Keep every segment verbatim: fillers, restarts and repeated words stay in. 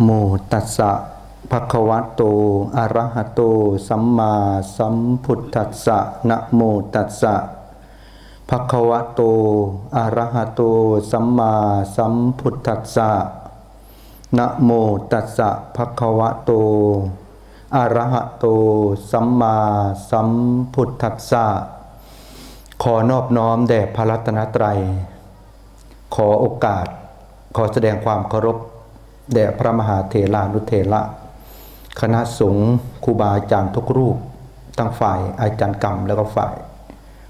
โมตัสสะ ภะคะวะโต อะระหะโต สัมมาสัมพุทธัสสะ นะโมตัสสะ ภะคะวะโต อะระหะโต สัมมาสัมพุทธัสสะ นะโมตัสสะ ภะคะวะโต อะระหะโต สัมมาสัมพุทธัสสะ ขอนอบน้อมแด่พระรัตนตรัย ขอโอกาส ขอแสดงความเคารพ แด่พระมหาเถรานุเถระ คณะสงฆ์ ครูบาอาจารย์ทุกรูป ทั้งฝ่ายอาจารย์กรรม แล้วก็ฝ่าย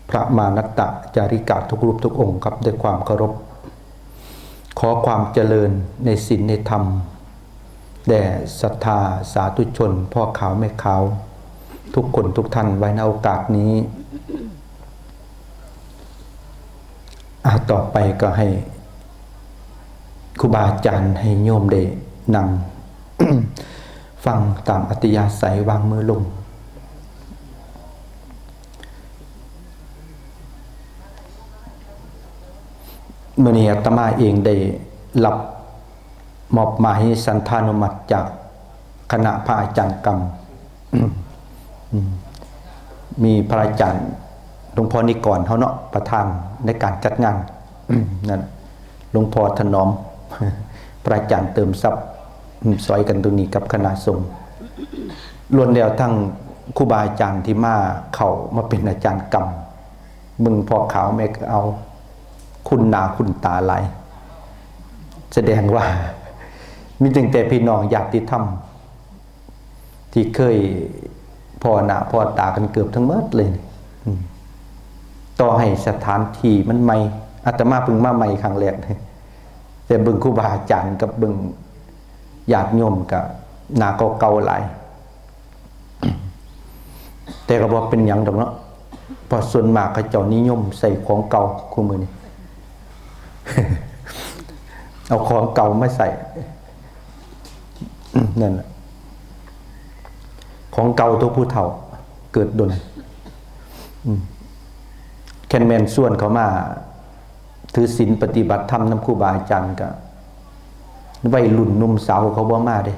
พระมานัตตจาริกะทุกรูปทุกองค์ครับ ด้วยความเคารพ ขอความเจริญในศีลในธรรม แด่ศรัทธาสาธุชน พ่อขาวแม่ขาว ทุกคนทุกท่านไว้ในโอกาสนี้ อ่ะ ต่อไปก็ให้ครูบาอาจารย์ให้โยมได้นั่ง ฟังตามอัธยาศัยวางมือลง มื้อนี้อาตมาเองได้รับมอบหมายสันทานุมัติจากคณะพระอาจารย์กรรม อืม มีพระอาจารย์หลวงพ่อนิกรเฮาเนาะ ประธานในการจัดงาน นั่น หลวงพ่อถนอม พระอาจารย์เติมทรัพย์ อืม ซอยกันตรงนี้กับคณะสงฆ์ ล้วนแล้วทั้งครูบาอาจารย์ที่มาเข้ามาเป็นอาจารย์กรรม เบิ่งพ่อขาวแม่ขาว คุ้นหน้าคุ้นตาหลาย แสดงว่า มีตั้งแต่พี่น้องญาติธรรม ที่เคยพ้อหน้าพ้อตากันเกือบทั้งหมดเลยนี่ อืม ต่อให้สถานที่มันใหม่ อาตมาเพิ่งมาใหม่ครั้งแรก แต่เบิ่งครูบาอาจารย์กับเบิ่งญาติโยมก็หน้าเก่าๆหลาย แต่ก็บ่เป็นหยังดอกเนาะ เพราะส่วนมากเขาเจ้านิยมใส่ของเก่าคู่มื้อนี้ เอาของเก่ามาใส่ นั่นแหละ ของเก่าตัวผู้เฒ่า เกิดดน อืม แคนแมนส่วนเขามา ถือศีลปฏิบัติธรรมนำครูบาอาจารย์ก็ วัยรุ่นหนุ่มสาวเขาบ่มาเด้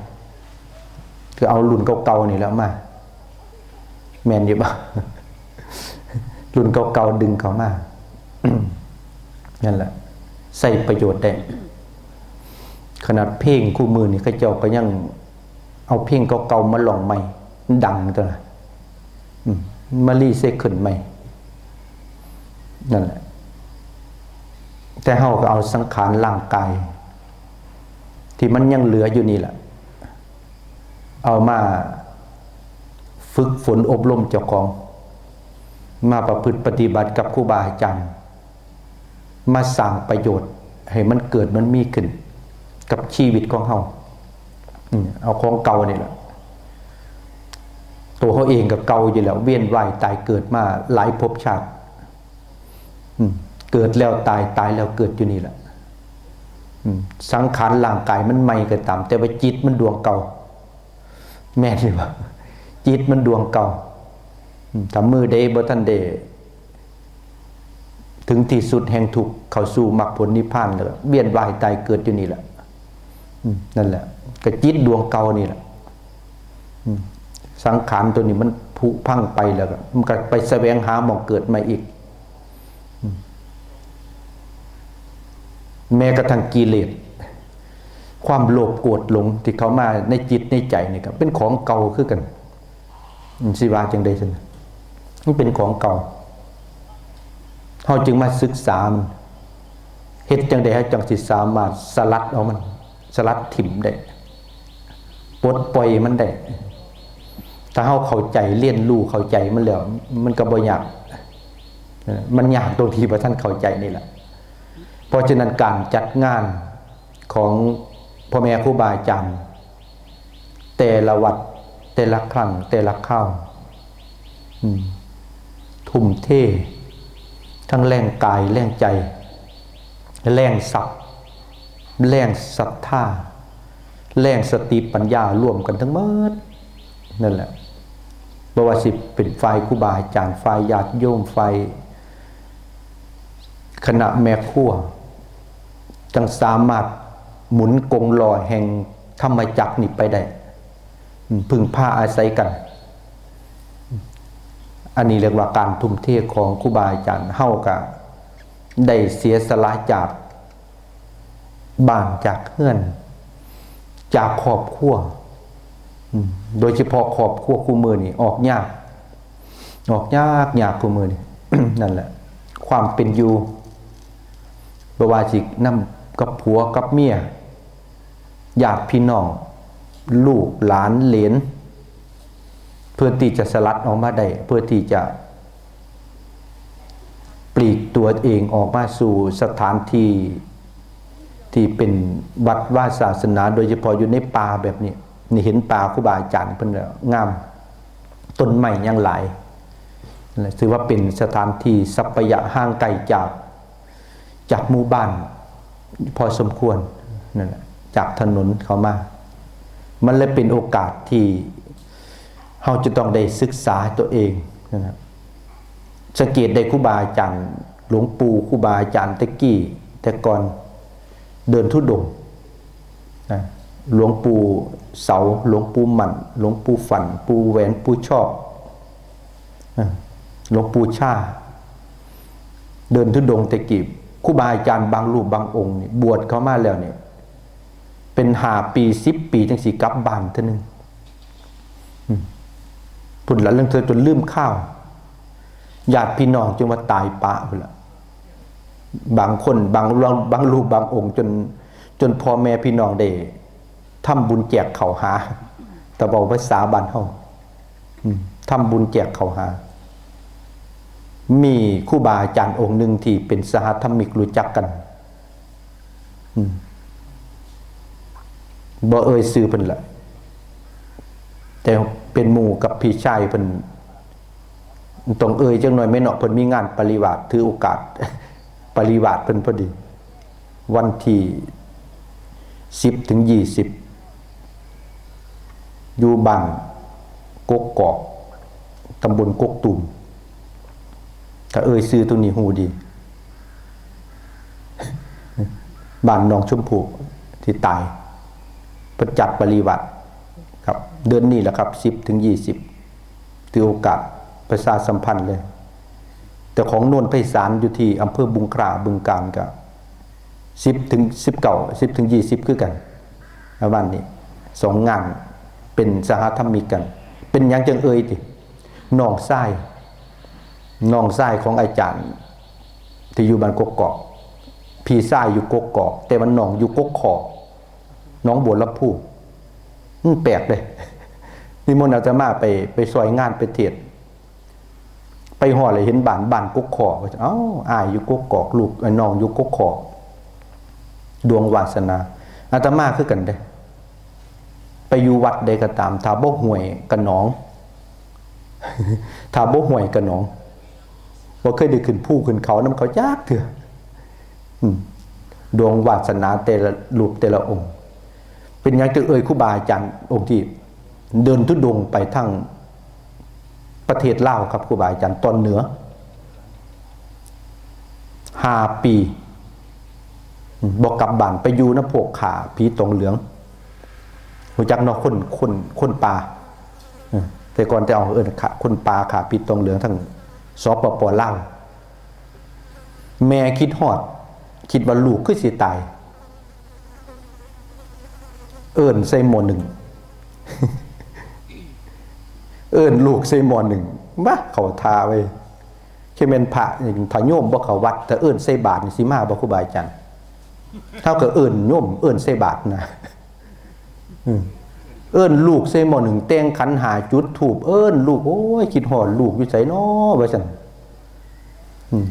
คือเอารุ่นเก่าๆนี่แหละมา แม่นอยู่บ่ รุ่นเก่าๆดึงเขามา นั่นแหละ ใช้ประโยชน์ได้ ขนาดเพลงคู่มื้อนี่เขาเจ้าก็ยังเอาเพลงเก่าๆมาร้องใหม่ ดังตัวนะ อืม มารีไซเคิลใหม่ นั่นแหละ แต่เฮาก็เอาสังขารร่างกาย ที่มันยังเหลืออยู่นี่แหละ เอามาฝึกฝนอบรมเจ้าของ มาประพฤติปฏิบัติกับครูบาอาจารย์ มาสร้างประโยชน์ให้มันเกิดมันมีขึ้น กับชีวิตของเฮา อืม เอาของเก่านี่แหละ ตัวเฮาเองก็เก่าอยู่แล้ว เวียนว่ายตายเกิดมาหลายภพชาติ อืม เกิดแล้วตาย ตายแล้วเกิดอยู่นี่แหละ อืม สังขารร่างกายมันใหม่ก็ตาม แต่ว่าจิตมันดวงเก่า แม่นอยู่บ่ จิตมันดวงเก่า อืม ถ้ามื้อใดบ่ทันได้ ถึงที่สุดแห่งทุกข์ เข้าสู่มรรคผลนิพพานแล้ว เวียนว่ายตายเกิดอยู่นี่แหละ อืม นั่นแหละ ก็จิตดวงเก่านี่แหละ อืม สังขารตัวนี้มันผุพังไปแล้วก็ มันก็ไปแสวงหาหม่องเกิดใหม่อีก อืม แม้กระทั่งกิเลส ความโลภโกรธหลงที่เข้ามาในจิตในใจนี่ก็เป็นของเก่าคือกัน อืม สิว่าจังใด๋ซั่นน่ะ มันเป็นของเก่า เฮาจึงมาศึกษามัน เฮ็ดจังใด๋เฮาจังสิสามารถสลัดเอามัน สลัดถิ่มได้ ปลดปล่อยมันได้ ถ้าเฮาเข้าใจ เรียนรู้เข้าใจมันแล้ว มันก็บ่ยาก เอ่อ มันยากตรงที่บ่ทันเข้าใจนี่แหละ เพราะฉะนั้นการจัดงานของพ่อแม่ครูบาอาจารย์ แต่ละวัด แต่ละครั้ง แต่ละคราว อืม ทุ่มเท ทั้งแรงกาย แรงใจ แรงทรัพย์ แรงศรัทธา แรงสติปัญญารวมกันทั้งหมด นั่นแหละ บ่ว่าสิเป็นฝ่ายครูบาอาจารย์ ฝ่ายญาติโยม ฝ่ายคณะแม่ครัว จั่งสามารถหมุนกงล้อแห่ง ธรรมจักรนี่ไปได้ อืม พึ่งพาอาศัยกัน อันนี้เรียกว่าการทุ่มเทของครูบาอาจารย์ เฮาก็ได้เสียสละจากบ้านจากเฮือน จากครอบครัว อืม โดยเฉพาะครอบครัวคู่มื้อนี่ออกยาก ออกยากยากคู่มื้อนี่ นั่นแหละ ความเป็นอยู่ บ่ว่าสินำกับผัวกับเมีย ญาติพี่น้อง ลูกหลานเหลน เพื่อที่จะสลัดออกมาได้ เพื่อที่จะปลีกตัวเองออกมาสู่สถานที่ที่เป็นวัดวาศาสนา โดยเฉพาะอยู่ในป่าแบบนี้ นี่เห็นป่าครูบาอาจารย์เพิ่นแล้วงาม ต้นไม้ยังหลาย นั่นแหละ ถือว่าเป็นสถานที่สัปปะยะห่างไกลจาก จากหมู่บ้านพอสมควร นั่นแหละ จากถนนเข้ามา มันเลยเป็นโอกาสที่เราจะต้องได้ศึกษาตัวเอง นั่นแหละ สังเกตได้ครูบาอาจารย์ หลวงปู่ครูบาอาจารย์แต่กี้ แต่ก่อน เดินธุดงค์ นะ หลวงปู่เสา หลวงปู่หมั่น หลวงปู่ฝัน ปู่แหวน ปู่ชอบ นะ หลวงปู่ชา เดินธุดงค์แต่กี้ ครูบาอาจารย์บางรูปบางองค์นี่ บวชเข้ามาแล้วเนี่ย เป็นห้าปี สิบปี จังสิกลับบ้านเทื่อนึง อืม พุ้นละ ลางเทื่อจนลืมคาว ญาติพี่น้องจึงว่าตายปะพุ้นละ บางคน บาง บางรูปบางองค์ จน จนพ่อแม่พี่น้องได้ทำบุญแจกข้าวหา ถ้าเว้าภาษาบ้านเฮา อืม ทำบุญแจกข้าวหา มีครูบาอาจารย์องค์หนึ่งที่เป็นสหธรรมิกรู้จักกัน อืม บ่เอ่ยชื่อเพิ่นละ แต่เป็นหมู่กับพี่ชายเพิ่น ต้องเอ่ยจักหน่อยแม่เนาะ เพิ่นมีงานปริวาส ถือโอกาส ปริวาสเพิ่นพอดี วันที่สิบถึงยี่สิบ อยู่บ้านกกกอก ตำบลกกตูม ถ้าเอ่ยชื่อตรงนี้ฮู้ดี บ้านหนองชมพูที่ตาย เพิ่นจัดปริวาสครับ เดือนนี้แหละครับ สิบถึงยี่สิบ ถือโอกาสประชาสัมพันธ์เลย แต่ของโนนไพศาลอยู่ที่อำเภอบุงครา บึงกาฬก็ สิบถึงสิบเก้า สิบถึงยี่สิบ คือกัน ประมาณนี้ สองงานเป็นสหธรรมิกกัน เป็นหยังจังเอ่ยติ น้องชาย น้องชายของอาจารย์ ที่อยู่บ้านกกอก พี่ชายอยู่กกอก แต่ว่าน้องอยู่กกขอก หนองบัวลำภู มันแปลกเลย นิมนต์อาตมาไป ไปซอยงานไปเทศน์ ไปฮอดเลยเห็นบ้าน บ้านกกขอก ว่าซั่น เอ้า อ้ายอยู่กกอก ลูก เอ้ย น้องอยู่กกขอก ดวงวาสนา อาตมาคือกันเด้ ไปอยู่วัดใดก็ตาม ถ้าบ่ห้วยกะหนอง ถ้าบ่ห้วยกะหนอง บ่เคยได้ขึ้นภูขึ้นเขานำเขาจักเทื่อ อืม ดวงวาสนาแต่ละรูปแต่ละองค์ เป็นหยังจึงเอ่ยครูบาอาจารย์องค์ที่เดินธุดงค์ไปทางประเทศลาวครับ ครูบาอาจารย์ตอนเหนือ ห้าปี อืม บ่กลับบ้าน ไปอยู่นำพวกข้าผีตองเหลือง ฮู้จักเนาะ คน คน คนป่า เออ แต่ก่อนแต่เอาเอิ้นข้า คนป่าข้าผีตองเหลืองทาง สปป ลาว แม่คิดฮอด คิดว่าลูกคือสิตาย เอิ้นใส่หม้อนึ่ง เอิ้นลูกใส่หม้อนึ่ง มาเข้าท่าเว้ย คือแม่นพระนี่ ถ้าโยมบ่เข้าวัด ถ้าเอิ้นใส่บาตรนี่สิมาบ่ ครูบาอาจารย์ เฮาก็เอิ้นโยม เอิ้นใส่บาตรนะ อืม เอิ้นลูกใส่หม้อนึ่ง แต่งขันห้า จุดธูป เอิ้นลูก โอ้ย คิดฮอดลูกอยู่ไสน้อ ว่าซั่น อืม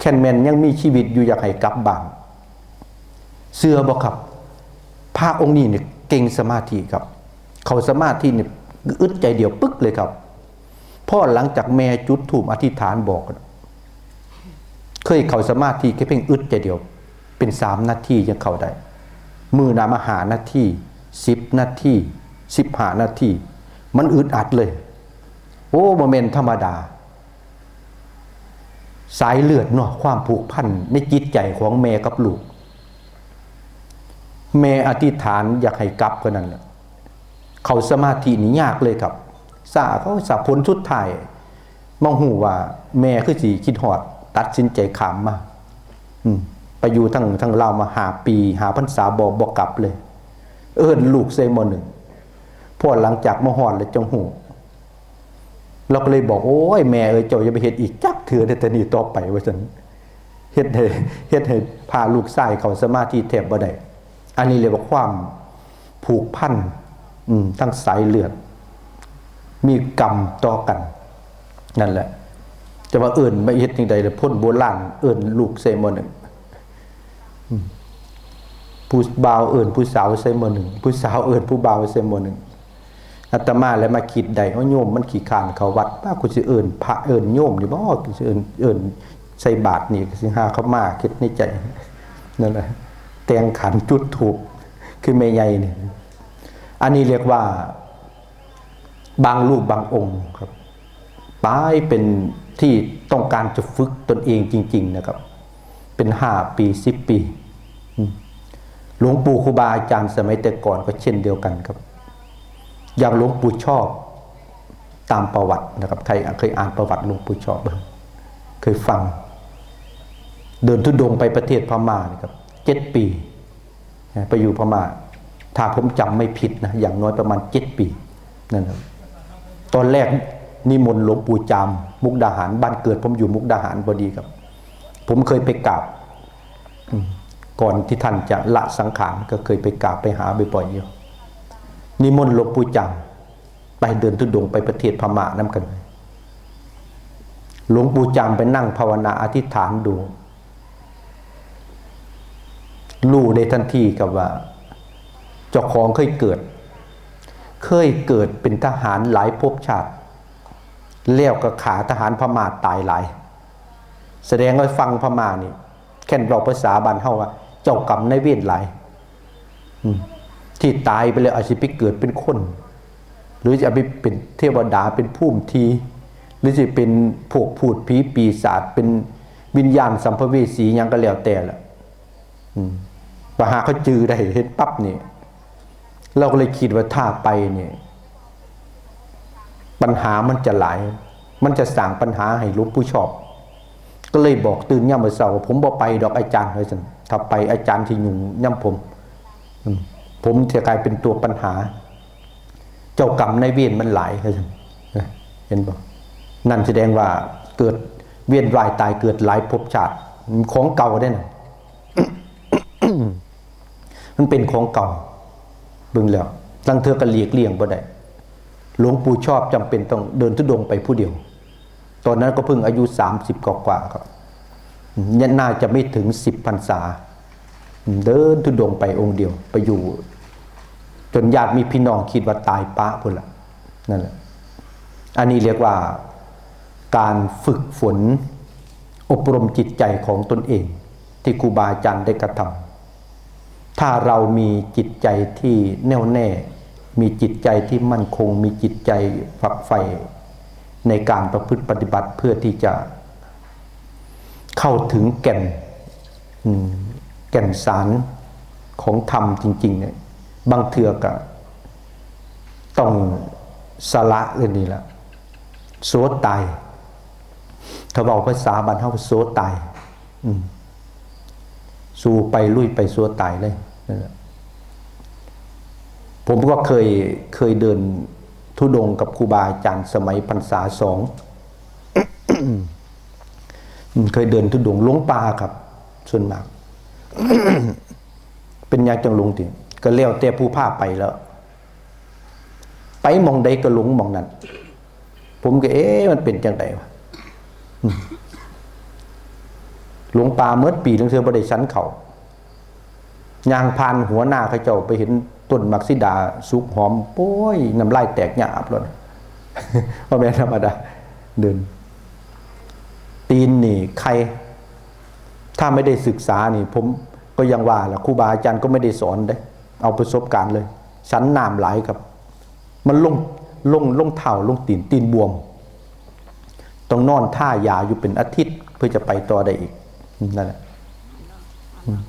คันแม่นยังมีชีวิตอยู่ อยากให้กลับบ้าน เชื่อบ่ครับ พระองค์นี้เนี่ยเก่งสมาธิครับ เข้าสมาธิเนี่ยอึดใจเดียวปึ๊กเลยครับ พอหลังจากแม่จุดธูปอธิษฐานบอก เคยเข้าสมาธิแค่เพียงอึดใจเดียว เป็นสามนาทียังเข้าได้ มื้อหนึ่งมาห้านาที สิบนาที สิบห้านาที มันอึดอัดเลย โอ้ บ่แม่นธรรมดา สายเลือดเนาะ ความผูกพันในจิตใจของแม่กับลูก แม่อธิษฐานอยากให้กลับเท่านั้นแหละ เข้าสมาธินี่ยากเลยครับ สาเขาสาผลสุดท้าย มาฮู้ว่าแม่คือสิคิดฮอด ตัดสินใจข้ามมา อืม ไปอยู่ทั้งทั้งลาวมาห้าปี ห้าพรรษา บ่ บ่กลับเลย เอิ้นลูกใส่หม้อนึ่ง พอหลังจากมาฮอดแล้วจังฮู้ เราก็เลยบอก "โอ้ย แม่เอ้ย เจ้าอย่าไปเฮ็ดอีกจักเทื่อเด้อ แต่นี้ต่อไป" ว่าซั่น เฮ็ดให้ เฮ็ดให้พาลูกชายเข้าสมาธิแทบบ่ได้ อันนี้เรียกว่าความผูกพัน อืม ทางสายเลือด มีกรรมต่อกัน นั่นแหละ จะว่าเอิ้นมาเฮ็ดจั่งใดล่ะ คนโบราณเอิ้นลูกใส่หม้อนึ่ง อืม ผู้บ่าวเอิ้นผู้สาวใส่หม้อนึ่ง ผู้สาวเอิ้นผู้บ่าวใส่หม้อนึ่ง อาตมาแล้วมาคิดได้ "โอ้ โยมมันขี้คร้านเข้าวัด ป้า กูสิเอิ้นพระเอิ้นโยมนี่บ่ กูสิเอิ้น เอิ้นใส่บาตรนี่ กูสิหาเขามา" คิดในใจ นั่นแหละ แต่งขัน จุดธูป คือแม่ใหญ่นี่ อันนี้เรียกว่า บางรูปบางองค์ครับ ไปเป็นที่ต้องการจะฝึกตนเองจริงๆ นะครับ เป็นห้าปี สิบปี อืม หลวงปู่ครูบาอาจารย์สมัยแต่ก่อนก็เช่นเดียวกันครับ อย่างหลวงปู่ชอบ ตามประวัตินะครับ ใครเคยอ่านประวัติหลวงปู่ชอบบ้าง เคยฟัง เดินธุดงค์ไปประเทศพม่านะครับ เจ็ดปี ไปอยู่พม่า ถ้าผมจำไม่ผิดนะ อย่างน้อยประมาณเจ็ดปี นั่นนะ ตอนแรกนิมนต์หลวงปู่จาม มุกดาหาร บ้านเกิดผมอยู่มุกดาหารพอดีครับ ผมเคยไปกราบ อืม ก่อนที่ท่านจะละสังขาร ก็เคยไปกราบไปหาบ่อยๆ อยู่ นิมนต์หลวงปู่จาม ไปเดินธุดงค์ไปประเทศพม่านำกัน หลวงปู่จามไปนั่งภาวนาอธิษฐานดู รู้ได้ทันทีครับว่า เจ้าของเคยเกิด เคยเกิดเป็นทหารหลายภพชาติ แล้วก็ฆ่าทหารพม่าตายหลาย แสดงว่าฝั่งพม่านี่ แค่นเว้าภาษาบ้านเฮาว่า เจ้ากรรมนายเวรหลาย อืม ที่ตายไปแล้วอาจสิไปเกิดเป็นคน หรือจะไปเป็นเทวดา เป็นภูมิที หรือจะเป็นพวกพูดผีปีศาจ เป็นวิญญาณสัมภเวสีหยังก็แล้วแต่ละ อืม ปะหาเขาจื่อได้เห็นปั๊บนี่ เราก็เลยคิดว่าถ้าไปนี่ ปัญหามันจะหลาย มันจะสร้างปัญหาให้หลวงปู่ชอบ ก็เลยบอกตื่นยามมื้อเช้าว่า "ผมบ่ไปดอกอาจารย์" ว่าซั่น "ถ้าไปอาจารย์สิยุ่งนำผม อืม ผมจะกลายเป็นตัวปัญหา เจ้ากรรมนายเวรมันหลาย" ว่าซั่น เห็นบ่ นั่นแสดงว่าเกิดเวียนว่ายตายเกิดหลายภพชาติ ของเก่าเด้นั่น มันเป็นของเก่า เบิ่งแล้ว ลางเทื่อก็หลีกเลี่ยงบ่ได้ หลวงปู่ชอบจำเป็นต้องเดินธุดงค์ไปผู้เดียว ตอนนั้นก็เพิ่งอายุสามสิบกว่าๆ ครับ เนี่ยน่าจะไม่ถึงสิบพรรษา เดินธุดงค์ไปองค์เดียว ไปอยู่ จนญาติมีพี่น้องคิดว่าตายปะพุ้นละ นั่นแหละ อันนี้เรียกว่าการฝึกฝนอบรมจิตใจของตนเอง ที่ครูบาอาจารย์ได้กระทำ ถ้าเรามีจิตใจที่แน่วแน่ มีจิตใจที่มั่นคง มีจิตใจฝักใฝ่ในการประพฤติปฏิบัติเพื่อที่จะเข้าถึงแก่น อืม แก่นสารของธรรมจริงๆ เนี่ย บางเทื่อก็ต้องสละเลยนี่แหละ สัวตาย ถ้าเว้าภาษาบ้านเฮา สัวตาย อืม สู้ไปลุยไปสัวตายเลย นั่นแหละ ผมก็เคย เคยเดินธุดงค์กับครูบาอาจารย์สมัยพรรษาสอง อืม เคยเดินธุดงค์หลงป่าครับ ส่วนมาก เป็นหยังจั่งหลงติ ก็แล้วแต่ผู้พาไปแล้ว ไปหม่องใดก็หลงหม่องนั้น ผมก็ "เอ๊ะ มันเป็นจั่งใดวะ" อืม หลงป่าเมิดปี ลางเทื่อบ่ได้ฉันข้าว ย่างผ่านหัวนาเขาเจ้าไปเห็นต้นหมากสีดาสุกหอม โอ้ย น้ำลายแตกหยาบเลย บ่แม่นธรรมดา เดิน ตีนนี่ไข่ ถ้าไม่ได้ศึกษานี่ ผมก็ยังว่าล่ะ ครูบาอาจารย์ก็ไม่ได้สอนเด้ เอาประสบการณ์เลย ฉันน้ำหลายครับ มันลง ลง ลงเท้า ลงตีน ตีนบวม ต้องนอนทายาอยู่เป็นอาทิตย์ เพื่อจะไปต่อได้อีก นั่นแหละ อืม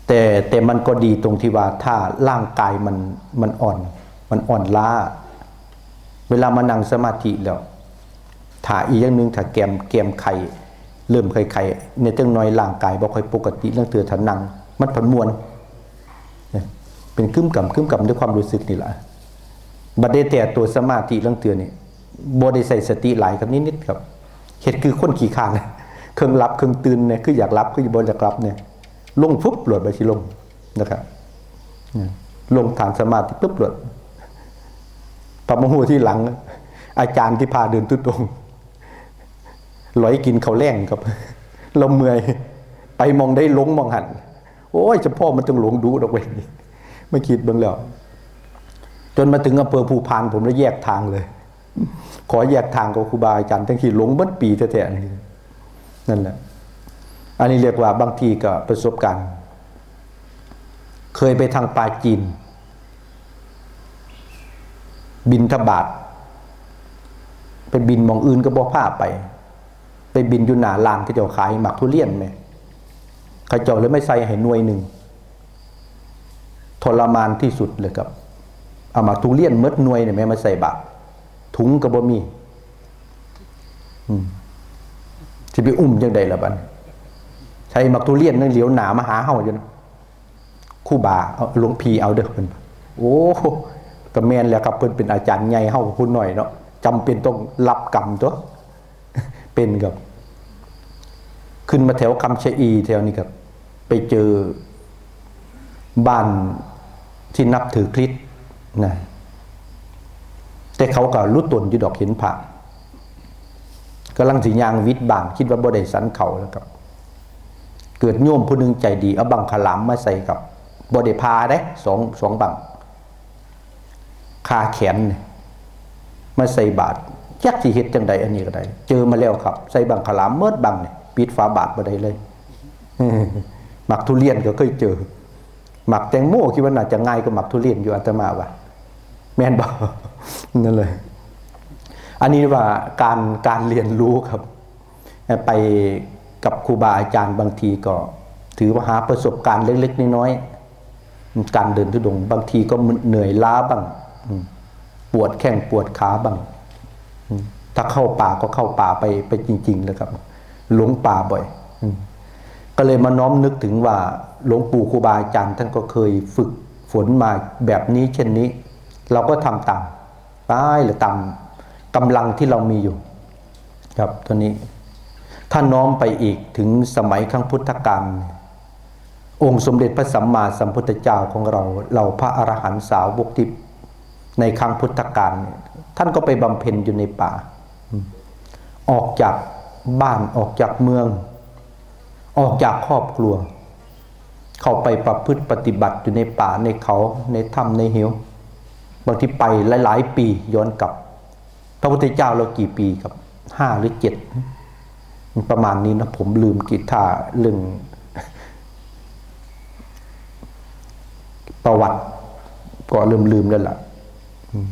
แต่แต่มันก็ดีตรงที่ว่าถ้าร่างกายมันมันอ่อน มันอ่อนล้า เวลามานั่งสมาธิแล้ว ถ้าอีกอย่างหนึ่งถ้าแกมแกมไข่เริ่มไข่ๆในจังน้อยร่างกายบ่ค่อยปกติเรื่องเถื่อถ้านั่งมันผันมวน เป็นกึ่มกำกึ่มกำด้วยความรู้สึกนี่แหละบัดได้แต่ตัวสมาธิเรื่องเถื่อนี่บ่ได้ใส่สติหลายครับนิดๆครับเฮ็ดคือคนขี้ข้านเครื่องหลับเครื่องตื่นเนี่ยคืออยากหลับคือบ่อยากหลับเนี่ยลงปุ๊บโลดไปสิลงนะครับลงฐานสมาธิปุ๊บโลดพอมาฮู้ทีหลัง อาจารย์ที่พาเดินทุดงค์ลอยกินข้าวแลงครับ เราเมื่อยไปหม่องได้ลงหม่องหั้น โอ้ยเฉพาะมันต้องหลงดูดอกเว้ยไม่คิดเบิ่งแล้ว จนมาถึงอำเภอภูพานผมแล้วแยกทางเลย ขอแยกทางกับครูบาอาจารย์ทั้งที่หลงเบิดปีแท้ๆนี่นั่นแหละ อันนี้เรียกว่าบางทีก็ประสบการณ์ เคยไปทางปาจีน บิณฑบาต ไปบิณหม่องอื่นก็บ่พาไป ไปบิณอยู่หน้าร้านเขาเจ้าขายหมากทุเรียนแหมเขาเจ้าเลยมาใส่ให้หน่วยหนึ่ง ทรมานที่สุดเลยครับ เอาหมากทุเรียนหมดหน่วยเนี่ยแหมมาใส่บาตร ถุงก็บ่มี อืม สิไปอุ้มจั่งใดล่ะบัดนี้ ใส่หมากทุเรียนนั่นเหลียวหน้ามาหาเฮาอยู่นะ ครูบา เอา หลวงพี่เอาเด้อเพิ่น โอ้ ก็แม่นแล้วครับ เพิ่นเป็นอาจารย์ใหญ่เฮาผู้น้อยเนาะ จำเป็นต้องรับกรรมตั๊ว เป็นครับ ขึ้นมาแถวคำชะอีแถวนี้ครับ ไปเจอบ้านที่นับถือคริสต์นะ แต่เขาก็รู้ตนอยู่ดอกเห็นพระ กำลังสิย่างวิดบ้าน คิดว่าบ่ได้สันเขาแล้วครับ เกิดโยมผู้หนึ่งใจดี เอาบังขลามมาใส่ครับ บ่ได้ผ่าเด้ สอง สองบัง คาแขนนี่ มาใส่บาตร จักสิเฮ็ดจั่งใดอันนี้ก็ได้ เจอมาแล้วครับ ใส่บังขลามเมิดบังนี่ ปิดฝาบาตรบ่ได้เลย หมากทุเรียนก็เคยเจอ หมากแตงโมคิดว่าน่าจะง่ายกว่าหมากทุเรียนอยู่ อาตมาว่า แม่นบ่ นั่นเลย อันนี้ว่าการ การเรียนรู้ครับ ไปกับครูบาอาจารย์บางทีก็ถือว่าหาประสบการณ์เล็กๆน้อยๆ การเดินธุดงค์บางทีก็เหนื่อยล้าบ้าง อืม ปวดแข้งปวดขาบ้าง อืม ถ้าเข้าป่าก็เข้าป่าไป ไปจริงๆเลยครับ หลงป่าบ่อย อืม ก็เลยมาน้อมนึกถึงว่าหลวงปู่ครูบาอาจารย์ท่านก็เคยฝึกฝนมาแบบนี้เช่นนี้ เราก็ทำตาม ไปเลยตามกำลังที่เรามีอยู่ ครับ ตัวนี้ ถ้าน้อมไปอีกถึงสมัยครั้งพุทธกาล องค์สมเด็จพระสัมมาสัมพุทธเจ้าของเรา เหล่าพระอรหันตสาวกที่ในครั้งพุทธกาลเนี่ย ท่านก็ไปบำเพ็ญอยู่ในป่า อืม ออกจากบ้าน ออกจากเมือง ออกจากครอบครัว เข้าไปประพฤติปฏิบัติอยู่ในป่า ในเขา ในถ้ำ ในเหว บางทีไปหลายๆปีย้อนกลับ พระพุทธเจ้าเรากี่ปีครับ ห้าหรือเจ็ด ประมาณนี้นะ ผมลืมกิตท่าเรื่องประวัติ ก็เริ่มลืมแล้วล่ะ อืม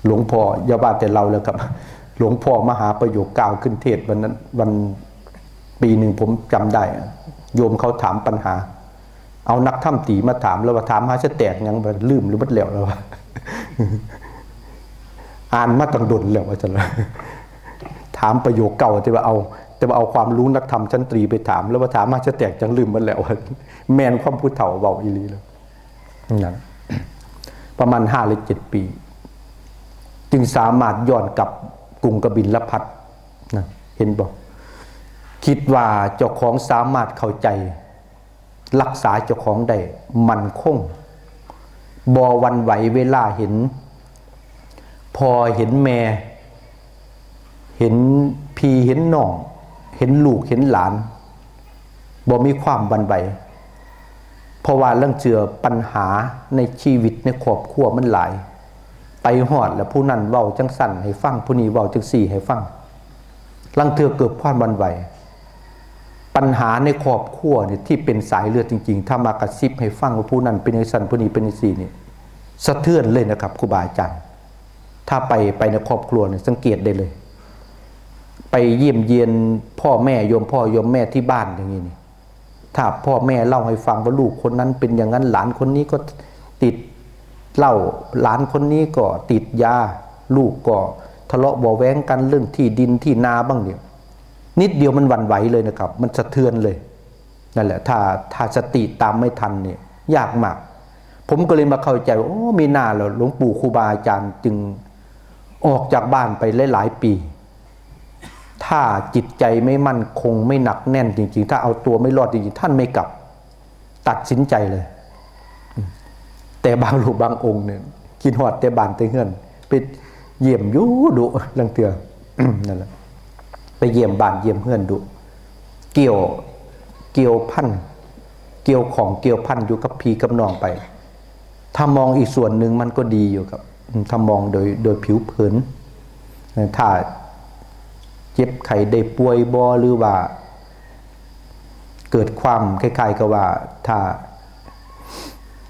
หลวงพ่อ อย่าว่าแต่เราแล้วครับ หลวงพ่อมหาประโยคกล่าวขึ้นเทศน์วันนั้น วัน ปีหนึ่งผมจำได้อะ โยมเขาถามปัญหา เอานักธรรมตรีมาถาม แล้วว่าถามหาสแตกหยัง ลืมหรือบัดแล้ว แล้วว่า อ่านมาตั้งดนแล้ว ว่าซั่นล่ะ ถามประโยคเก่า แต่ว่าเอา แต่ว่าเอาความรู้นักธรรมชั้นตรีไปถาม แล้วว่าถามหาสแตกจั่งลืมบัดแล้ว แม่นความผู้เฒ่าเว้าอีหลีเลย นั่น ประมาณห้าหรือเจ็ดปี จึงสามารถย้อนกลับกรุงกบิลพัสดุ์นะ เห็นบ่ คิดว่าเจ้าของสามารถเข้าใจ รักษาเจ้าของได้มั่นคง บ่หวั่นไหวเวลาเห็น พ่อเห็นแม่ เห็นพี่เห็นน้อง เห็นลูกเห็นหลาน บ่มีความหวั่นไหว เพราะว่าลางเทื่อปัญหาในชีวิตในครอบครัวมันหลาย ไปฮอดแล้วผู้นั้นเว้าจั่งซั้นให้ฟัง ผู้นี้เว้าจั่งซี้ให้ฟัง ลางเทื่อเกิดความหวั่นไหว ปัญหาในครอบครัวเนี่ยที่เป็นสายเลือดจริงๆ ถ้ามากระซิบให้ฟังว่าผู้นั้นเป็นจั่งซั้น ผู้นี้เป็นจั่งซี้นี่ สะเทือนเลยนะครับ ครูบาอาจารย์ ถ้าไป ไปในครอบครัวเนี่ยสังเกตได้เลย ไปเยี่ยมเยียนพ่อแม่โยมพ่อโยมแม่ที่บ้านอย่างนี้นี่ ถ้าพ่อแม่เล่าให้ฟังว่าลูกคนนั้นเป็นอย่างนั้น หลานคนนี้ก็ติดเหล้า หลานคนนี้ก็ติดยา ลูกก็ทะเลาะเบาะแว้งกันเรื่องที่ดินที่นาบ้างเนี่ย นิดเดียวมันหวั่นไหวเลยนะครับ มันสะเทือนเลย นั่นแหละ ถ้าถ้าสติตามไม่ทันเนี่ย ยากมาก ผมก็เลยมาเข้าใจว่า โอ้ มีหน้าแล้วหลวงปู่ครูบาอาจารย์จึงออกจากบ้านไปหลายๆปี ถ้าจิตใจไม่มั่นคงไม่หนักแน่นจริงๆ ถ้าเอาตัวไม่รอดจริงๆ ท่านไม่กลับ ตัดสินใจเลย แต่บางรูปบางองค์เนี่ย คิดฮอดแต่บ้านแต่เฮือน ไปเยี่ยมอยู่ดุ ลางเทื่อ นั่นแหละ ไปเยี่ยมบ้านเยี่ยมเฮือนดุ เกี่ยว เกี่ยวพัน เกี่ยวของเกี่ยวพันอยู่กับพี่กับน้องไป ถ้ามองอีกส่วนหนึ่งมันก็ดีอยู่ครับ ถ้ามองโดย โดยผิวเผิน ถ้าเจ็บไข้ได้ป่วยบ่ หรือว่า เกิดความคล้ายๆกับว่า ถ้า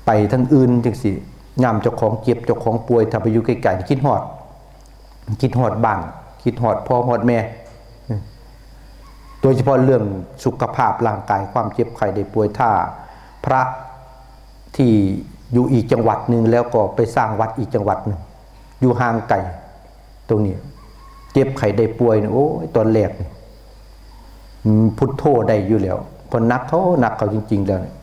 ไปทางอื่นจังซี่ ยามเจ้าของเจ็บเจ้าของป่วย ถ้าไปอยู่ไกลๆ คิดฮอด คิดฮอดบ้าน คิดฮอดพ่อฮอดแม่ โดยเฉพาะเรื่องสุขภาพร่างกาย ความเจ็บไข้ได้ป่วย ถ้าพระที่อยู่อีกจังหวัดหนึ่ง แล้วก็ไปสร้างวัดอีกจังหวัดหนึ่ง อยู่ห่างไกล ตรงนี้ เจ็บไข้ได้ป่วยเนี่ย โอ้ย ตอนแรกนี่ อืม พุทโธได้อยู่แล้ว พอหนักเข้า หนักเข้าจริงๆแล้วเนี่ย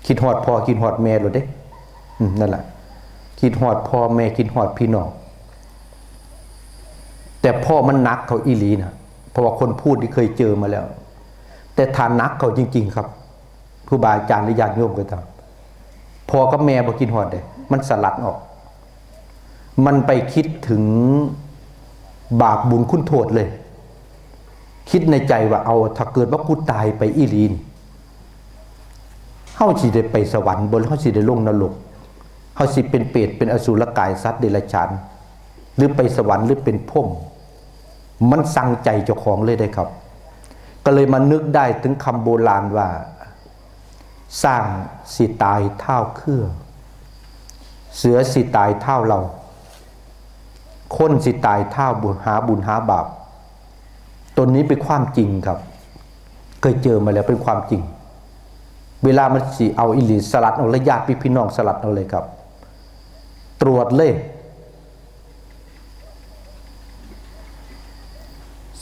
คิดฮอดพ่อ คิดฮอดแม่โลดเด้ อืม นั่นแหละ คิดฮอดพ่อแม่ คิดฮอดพี่น้อง แต่พ่อมันหนักเข้าอีหลีนะ เพราะว่าคนพูดที่เคยเจอมาแล้ว แต่ถ้าหนักเข้าจริงๆครับ ครูบาอาจารย์หรือญาติโยมก็ตาม พ่อกับแม่บ่คิดฮอดเด้ มันสลัดออก มันไปคิดถึงบาปบุญคุณโทษเลย คิดในใจว่า เอา ถ้าเกิดว่ากูตายไปอีหลีนี่ เฮาสิได้ไปสวรรค์บ่ หรือเฮาสิได้ลงนรก เฮาสิเป็นเปรต เป็นอสุรกาย สัตว์เดรัจฉาน หรือไปสวรรค์ หรือเป็นพรหม มันสั่งใจเจ้าของเลยได้ครับ ก็เลยมานึกได้ถึงคำโบราณว่า ช้างสิตายเท้าเคื่อ เสือสิตายเท้าเหล่า คนสิตายเท้าบุญ หาบุญหาบาป ตนนี้เป็นความจริงครับ เคยเจอมาแล้วเป็นความจริง เวลามันสิเอาอีหลีสลัดเอาเลย ญาติพี่น้องสลัดเอาเลยครับ ตรวจเลย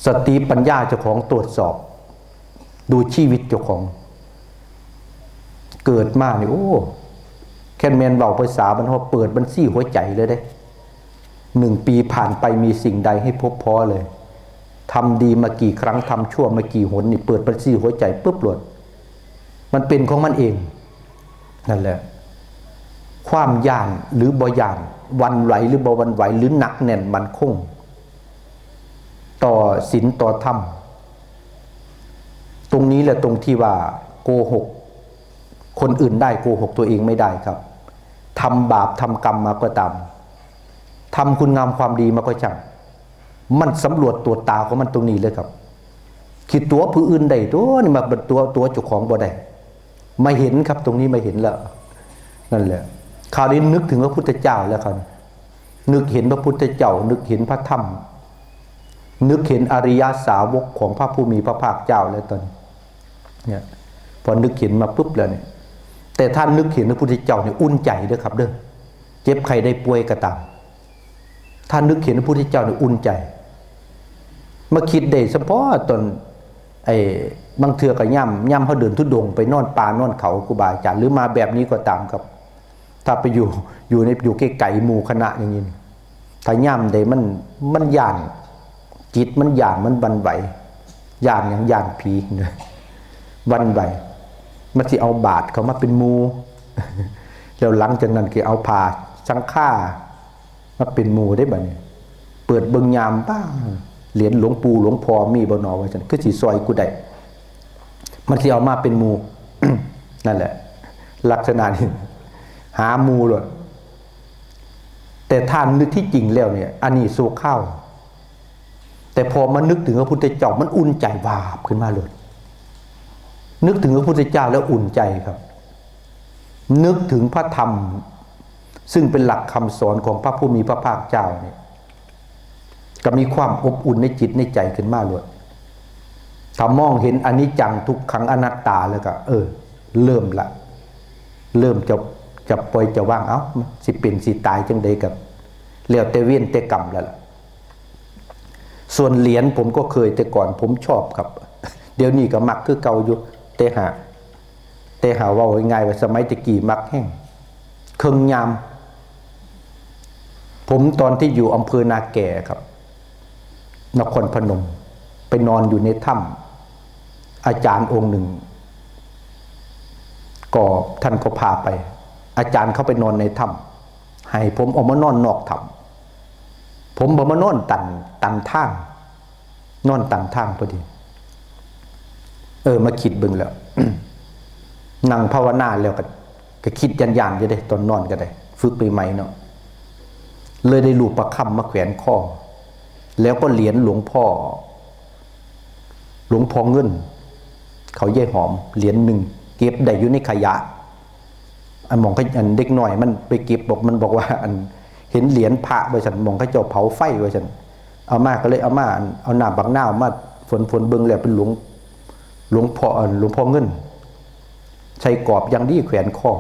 สติปัญญาเจ้าของตรวจสอบ ดูชีวิตเจ้าของ เกิดมานี่ โอ้ แค่แม่นเว้าภาษาบ้านเฮา เปิดบัญชีหัวใจเลยเด้ หนึ่งปีผ่านไปมีสิ่งใดให้พบพ้อเลย ทำดีมากี่ครั้ง ทำชั่วมากี่หนนี่ เปิดบัญชีหัวใจปุ๊บโลด มันเป็นของมันเอง นั่นแหละ ความย้านหรือบ่ย้าน หวั่นไหวหรือบ่หวั่นไหว หรือหนักแน่นมั่นคง ต่อศีลต่อธรรม ตรงนี้แหละตรงที่ว่าโกหกคนอื่นได้ โกหกตัวเองไม่ได้ครับ ทำบาปทำกรรมมาก็ตาม ทำคุณงามความดีมาก็ช่าง มันสำรวจตรวจตาของมันตรงนี้เลยครับ คิดตัวผู้อื่นได้ตัวนี่มาเป็นตัว ตัวเจ้าของบ่ได้ มาเห็นครับ ตรงนี้มาเห็นแล้ว นั่นแหละ คราวนี้นึกถึงพระพุทธเจ้าแล้วครับ นึกเห็นพระพุทธเจ้า นึกเห็นพระธรรม นึกเห็นอริยสาวกของพระผู้มีพระภาคเจ้าแล้วตอนนี้ เนี่ย พอนึกเห็นมาปุ๊บแล้วเนี่ย แต่ถ้านึกเห็นพระพุทธเจ้าเนี่ย อุ่นใจเด้อครับเด้อ เจ็บไข้ได้ป่วยก็ตาม ถ้านึกเห็นพระพุทธเจ้าเนี่ย อุ่นใจ มาคิดได้เฉพาะตอน ไอ้ บางเทื่อก็ย่ำ ย่ำเฮาเดินธุดงค์ไปนอนป่านอนเขาครูบาอาจารย์ หรือมาแบบนี้ก็ตามครับ ถ้าไปอยู่ อยู่ใน อยู่ไกลๆหมู่คณะอย่างนี้นี่ ถ้าย่ำใดมัน มันย้าน จิตมันย้าน มันหวั่นไหว ย้านหยัง ย้านผี หวั่นไหว มันสิเอาบาตรเข้ามาเป็นหมู่ แล้วหลังจากนั้นก็เอาผ้าสังฆามาเป็นหมู่ได้บัดนี้ เปิดเบิ่งยาม ป้า เหรียญหลวงปู่หลวงพ่อมีบ่หนอ ว่าซั่น คือสิซอยกูได้ มันสิเอามาเป็นหมู่ นั่นแหละ ลักษณะนี้ หาหมู่โลด แต่ถ้านึกที่จริงแล้วเนี่ย อันนี้ชั่วคราว แต่พอมานึกถึงพระพุทธเจ้า มันอุ่นใจวาบขึ้นมาเลย นึกถึงพระพุทธเจ้าแล้วอุ่นใจครับ นึกถึงพระธรรม ซึ่งเป็นหลักคำสอนของพระผู้มีพระภาคเจ้าเนี่ย ก็มีความอบอุ่นในจิตในใจขึ้นมาเลย ค ถ้ามองเห็นอนิจจังทุกขังอนัตตาแล้วก็ เออ เริ่มละ เริ่มจะ จะปล่อยจะวาง เอ้า สิเป็นสิตายจังใดก็แล้วแต่เวรแต่กรรมแล้วล่ะ ส่วนเหรียญผมก็เคยแต่ก่อนผมชอบครับ เดี๋ยวนี้ก็มักคือเก่าอยู่ แต่หา แต่หาเว้าง่ายๆว่าสมัยตะกี้มักแฮง เครื่องยาม ผมตอนที่อยู่อำเภอนาแกครับ นครพนม ไปนอนอยู่ในถ้ำ อาจารย์องค์หนึ่ง ก็ท่านก็พาไป อาจารย์เข้าไปนอนในถ้ำ ให้ผมออกมานอนนอกถ้ำ ผมบ่มานอนตัน ตันทาง นอนตันทางพอดี เออ มาคิดเบิ่งแล้ว นั่งภาวนาแล้วก็ ก็คิดย่านๆอยู่เด้ ตอนนอนก็ได้ ฝึกใหม่ๆเนาะ เลยได้รูปประคำมาแขวนคอ แล้วก็เหรียญหลวงพ่อ หลวงพ่อเงิน เขายายหอม เหรียญหนึ่ง เก็บได้อยู่ในขยะ อันหม่องเขา อันเด็กน้อยมันไปเก็บ บอก มันบอกว่า อันเห็นเหรียญพระว่าซั่น หม่องเขาเจ้าเผาไฟว่าซั่น เอามาก็เลยเอามา อันเอาน้ำบักนาวมาฝนๆเบิ่งแล้วเป็นหลวง หลวงพ่อ อันหลวงพ่อเงิน ใส่กรอบอย่างดีแขวนคอ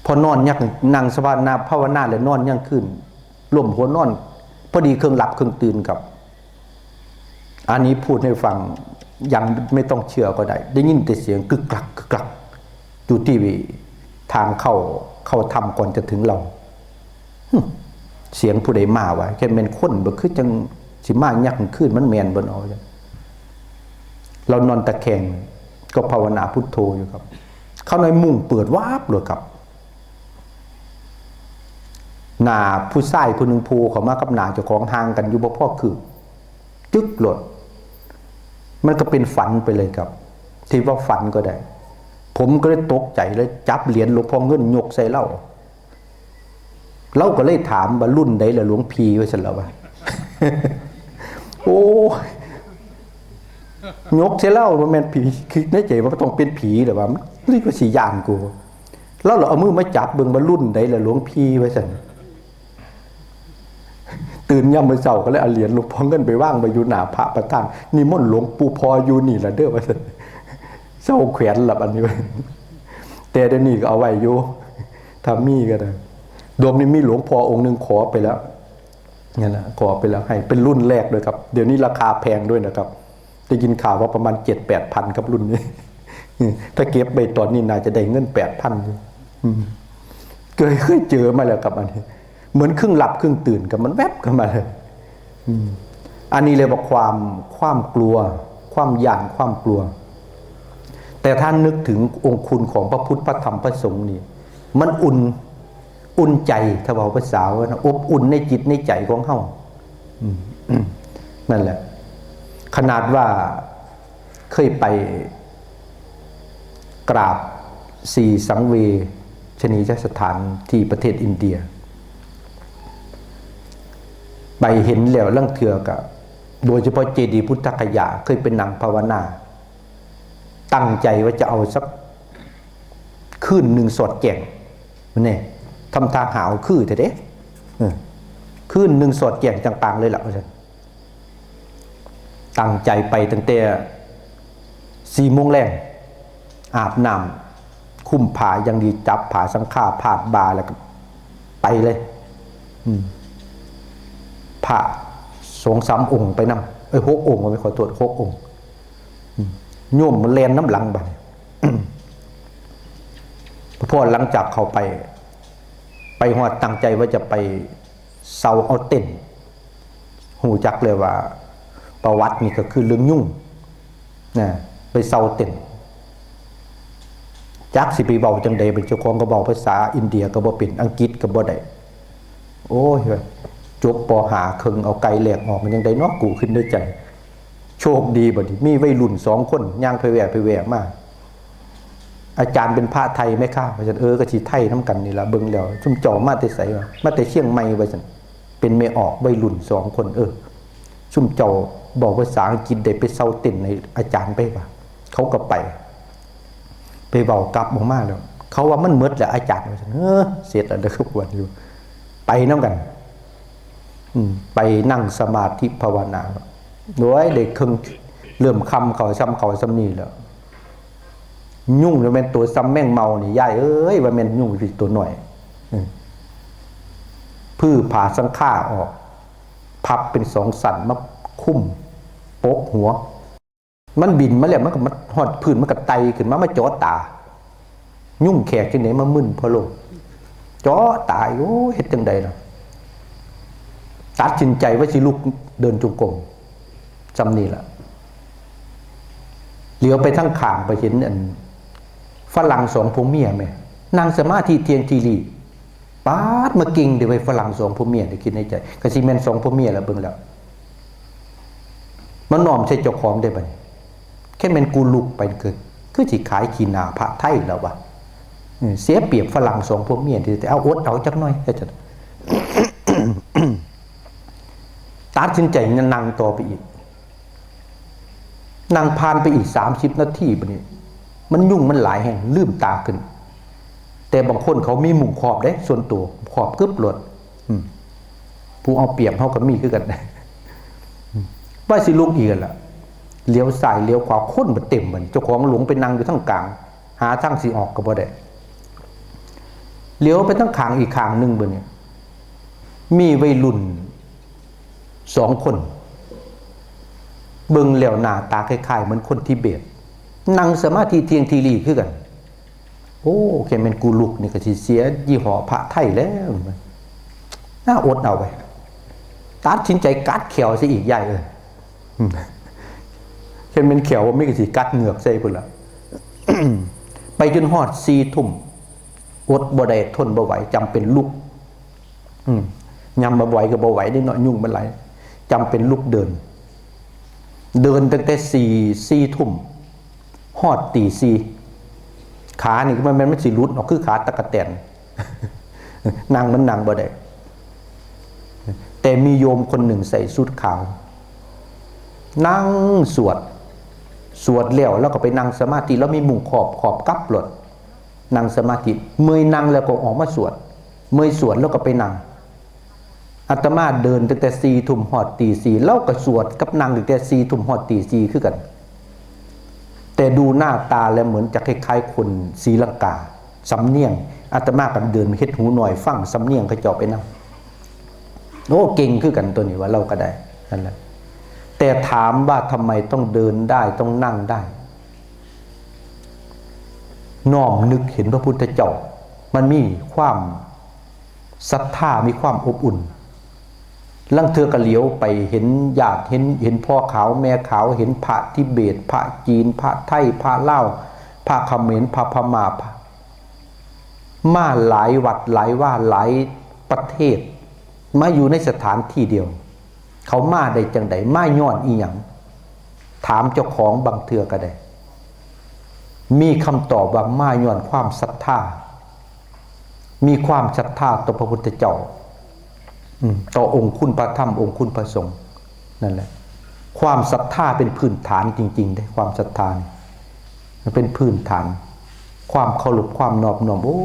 พอนอนยัง นั่งสมาธิภาวนาแล้วนอนยังคืน ล้มหัวนอน พอดีครึ่งหลับครึ่งตื่นครับ อันนี้พูดให้ฟัง ยังไม่ต้องเชื่อก็ได้ ได้ยินแต่เสียงกึกกักกึกกัก อยู่ที่ทางเข้า เข้าถ้ำก่อนจะถึงเรา หึ เสียงผู้ใดมาวะ แค่แม่นคนบ่ คือจังสิมายักคืน มันแม่นบ่เนาะ เรานอนตะแคง ก็ภาวนาพุทโธอยู่ครับ เข้าในมุ้งเปิดวาบเลยครับ หน้าผู้ชายผู้หนึ่งโผล่เข้ามากับหน้าเจ้าของ ห่างกันอยู่บ่พอคืบ จึ๊กโลด มันก็เป็นฝันไปเลยครับ ที่ว่าฝันก็ได้ ผมก็เลยตกใจเลย จับเหรียญหลวงพ่อเงินยกใส่เล่า เล่าก็เลยถามว่า "รุ่นใดล่ะหลวงพี่" ว่าซั่นล่ะว่า โอ้ย ยกใส่เล่า ว่าแม่นผี คิดในใจว่าต้องเป็นผีแหละว่า นี่ก็สิย่านกู เล่าเลยเอามือมาจับเบิ่งว่า "รุ่นใดล่ะหลวงพี่" ว่าซั่น ตื่นยามมื้อเช้าก็เลยเอาเหรียญหลวงพ่อเงินไปวางไว้อยู่หน้าพระประธาน "นิมนต์หลวงปู่พ่ออยู่นี่ล่ะเด้อ" ว่าซั่น เซาแขวนละบัดนี้ แต่เดี๋ยวนี้ก็เอาไว้อยู่ ถ้ามีก็ได้ ดวงนี้มีหลวงพ่อองค์หนึ่งขอไปแล้ว นั่นแหละ ขอไปแล้ว ให้เป็นรุ่นแรกด้วยครับ เดี๋ยวนี้ราคาแพงด้วยนะครับ ได้ยินข่าวว่าประมาณเจ็ดแปดพันครับรุ่นนี้ ถ้าเก็บไปตอนนี้น่าจะได้เงินแปดพันอยู่ อืม เคย เคยเจอมาแล้วครับอันนี้ เหมือนครึ่งหลับครึ่งตื่นครับ มันแวบเข้ามาเลย อืม อันนี้เรียกว่าความ ความกลัว ความย่าน ความกลัว แต่ถ้านึกถึงองค์คุณของพระพุทธ พระธรรม พระสงฆ์นี่ มันอุ่น อุ่นใจ ถ้าเว้าภาษาว่านะ อบอุ่นในจิตในใจของเฮา อืม อืม นั่นแหละ ขนาดว่าเคยไปกราบศรีสังเวชนียสถานที่ประเทศอินเดีย ไปเห็นแล้วลางเทื่อก็ โดยเฉพาะเจดีย์พุทธคยา เคยไปนั่งภาวนา ตั้งใจว่าจะเอาสักคืนหนึ่งสอดแจ้ง นี่ ทำท่าหาวคือแท้เด้ เออ คืนหนึ่งสอดแจ้งจังๆเลยล่ะ ว่าซั่น ตั้งใจไปตั้งแต่สี่โมงแลง อาบน้ำ คุมผ้าอย่างดี จับผ้าสังฆา พาดบ่า แล้วก็ไปเลย อืม พระสองสามองค์ไปนำ เอ้ย หกองค์ ขอโทษ หกองค์ อืม โยมมันแล่นนำหลังบัดนี้ พอหลังจากเข้าไป ไปฮอดตั้งใจว่าจะไปเซาเอาเต็นท์ ฮู้จักเลยว่าประวัตินี่ก็คือเรื่องยุง นะ ไปเซาเต็นท์ จักสิไปเว้าจังใด เป็นเจ้าของก็เว้าภาษาอินเดียก็บ่เป็น อังกฤษก็บ่ได้ โอ้ย จบ ป.ห้า ครึ่ง เอาไก่แลกออก มันจังใดเนาะ กูคิดในใจ โชคดีบัดนี้ มีวัยรุ่นสองคน ย่างไปแว่ไปแว่มา "อาจารย์เป็นพระไทยไหมคะ" ว่าซั่น "เออ ก็สิไทยนำกันนี่ล่ะ เบิ่งแล้ว ซุมเจ้ามาแต่ไสวะ" "มาแต่เชียงใหม่" ว่าซั่น เป็นแม่ออกวัยรุ่นสองคน "เออ ซุมเจ้าเว้าภาษาอังกฤษได้ ไปเซาเต็นท์ให้อาจารย์ไป" ว่า เขาก็ไป ไปเว้ากลับออกมาแล้ว เขาว่า "มันหมดแล้วอาจารย์" ว่าซั่น "เออ เสร็จแล้วเด้อ ควรอยู่" ไปนำกัน อืม ไปนั่งสมาธิภาวนา โอ้ย ได้ครึ่ง เริ่มค่ำเข้า ซ่ำเข้าซ่ำนี่แล้ว ยุงนี่แม่นตัวซ่ำแมงเม่านี่ ยายเอ้ย ว่าแม่นยุงตัวน้อย อืม พื้อผ้าสังฆาออก พับเป็นสองสั้นมาคลุม ปกหัว มันบินมาแล้ว มันก็มาฮอดพื้น มันก็ไต่ขึ้นมา มาเจาะตา ยุงแขกจั่งใด๋มามึนพะโล เจาะตา โอ้ย เฮ็ดจั่งใด๋ล่ะ ตัดสินใจว่าสิลุกเดินจงกรม ซ่ำนี่ล่ะ เหลียวไปทางข้าง ไปเห็นอัน ฝรั่งสองผัวเมียแหม นั่งสมาธิเที่ยงทีรี ป๊าด มาเก่งเด้อเว้ย ฝรั่งสองผัวเมีย ได้คิดในใจ ก็สิแม่นสองผัวเมียล่ะ เบิ่งแล้ว มาน้อมใส่เจ้าของได้บัดนี้ แค่แม่นกูลุกไป คือ คือสิขายขี้หน้าพระไทยแล้ววะ เออ เสียเปรียบฝรั่งสองผัวเมีย ที่เอา อดเอาจักหน่อย ก็จะ ตัดสินใจนั่งต่อไปอีก นั่งผ่านไปอีกสามสิบนาทีบัดนี้ มันยุงมันหลายแฮง ลืมตาขึ้น แต่บางคนเขามีมุ้งครอบเด้ ส่วนตัว ครอบกึบโลด อืม ผู้เอาเปรียบเฮาก็มีคือกัน อืม ว่าสิลุกอีกแล้วล่ะ เหลียวซ้ายเหลียวขวา คนบ่เต็มบัดนี้ เจ้าของหลงไปนั่งอยู่ทางกลาง หาทางสิออกก็บ่ได้ เหลียวไปทางข้างอีกข้างหนึ่งบัดนี้ มีวัยรุ่นสองคน เบิ่งแล้วหน้าตาคล้ายๆเหมือนคนทิเบต นั่งสมาธิเที่ยงทีรีคือกัน โอ้ แค่แม่นกูลุกนี่ก็สิเสียยี่ห้อพระไทยแล้ว น่าอดเอาไว้ ตัดสินใจกัดแข้วซะอีก ยายเอ้ย แค่แม่นแข้วบ่มีก็สิกัดเหงือกใส่พุ้นล่ะ ไปจนฮอดสี่ทุ่ม อดบ่ได้ ทนบ่ไหว จำเป็นลุก อืม ย่ำบ่ไหวก็บ่ไหวเด้เนาะ ยุงมันหลาย จำเป็นลุกเดิน เดินตั้งแต่สี่ สี่ทุ่ม ฮอดตีสี่ ขานี่มัน มัน มันสิหลุดออกคือขาตั๊กแตน นั่งมันนั่งบ่ได้ แต่มีโยมคนหนึ่งใส่ชุดขาว นั่งสวด สวดแล้ว แล้วก็ไปนั่งสมาธิ แล้วมีมุ้งครอบ ครอบกลับโลด นั่งสมาธิ เมื่อยนั่งแล้วก็ออกมาสวด เมื่อยสวดแล้วก็ไปนั่ง อาตมาเดินตั้งแต่สี่ทุ่มฮอดตีสี่ แล้วก็สวดกับนั่งตั้งแต่สี่ทุ่มฮอดตีสี่คือกัน แต่ดูหน้าตาแล้วเหมือนจะคล้ายๆคนศรีลังกา สำเนียง อาตมาก็เดินเฮ็ดหูหน่อยฟังสำเนียงเขาเจ้าไปนำ โอ้ เก่งคือกันตัวนี้ ว่าลาวก็ได้ นั่นแหละ แต่ถามว่าทำไมต้องเดินได้ ต้องนั่งได้ น้อมนึกเห็นพระพุทธเจ้า มันมีความศรัทธา มีความอบอุ่น ลางเทื่อก็เหลียวไปเห็นญาติ เห็น เห็นพ่อขาวแม่ขาว เห็นพระทิเบต พระจีน พระไทย พระลาว พระเขมร พระพม่า พระ มาหลายวัดหลายวาหลายประเทศ มาอยู่ในสถานที่เดียว เขามาได้จั่งใด มาย้อนอีหยัง ถามเจ้าของบางเทื่อก็ได้ มีคำตอบว่ามาย้อนความศรัทธา มีความศรัทธาต่อพระพุทธเจ้า อืม ต่อองค์คุณพระธรรม องค์คุณพระสงฆ์ นั่นแหละ ความศรัทธาเป็นพื้นฐานจริงๆเด้ ความศรัทธานี่ มันเป็นพื้นฐาน ความเคารพ ความนอบน้อม โอ้